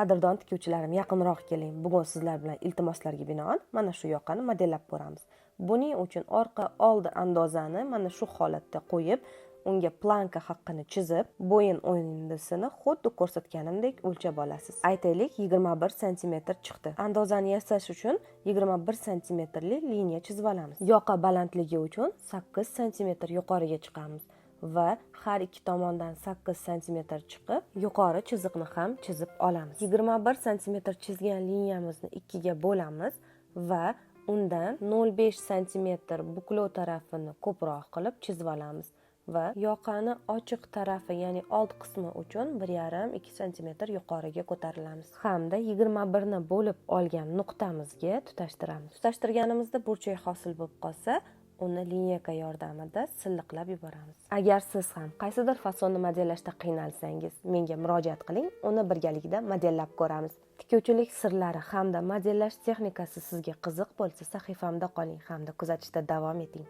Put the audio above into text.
Qadrdon tikuvchilarim, yaqinroq keling. Bugun sizlar bilan iltimoslarga binoan mana shu yoqani modellab ko'ramiz. Buning uchun orqa oldi andozani mana shu holatda qo'yib, unga planka haqqini chizib, bo'yin o'yindisini xuddi ko'rsatganimdek o'lchab olasiz. Aytaylik, 21 santimetr chiqdi. Andozani yasash uchun 21 santimetrli liniya chizib olamiz. Yoqa balandligi uchun 8 santimetr yuqoriga chiqamiz va har ikki tomondan 8 santimetr chiqib, yuqori chiziqni ham chizib olamiz. 21 santimetr chizgan liniyamizni ikkiga bo'lamiz va undan 0,5 santimetr buklov tarafini ko'proq qilib chizib olamiz va yoqani ochiq tarafi, ya'ni old qismi uchun 1,5-2 santimetr yuqoriga ko'tarilamiz hamda 21 ni bo'lib olgan nuqtamizga tutashtiramiz. Tutashtirganimizda burchak hosil bo'lib qolsa, uni lineyka yordamida silliqlab yuboramiz. Agar siz ham qaysidir fasonni modellashda qiynalsangiz, menga murojaat qiling, uni birgalikda modellab ko'ramiz. Tikuvchilik sirlari hamda modellash texnikasi sizga qiziq bo'lsa, sahifamda qoling hamda kuzatishda davom eting.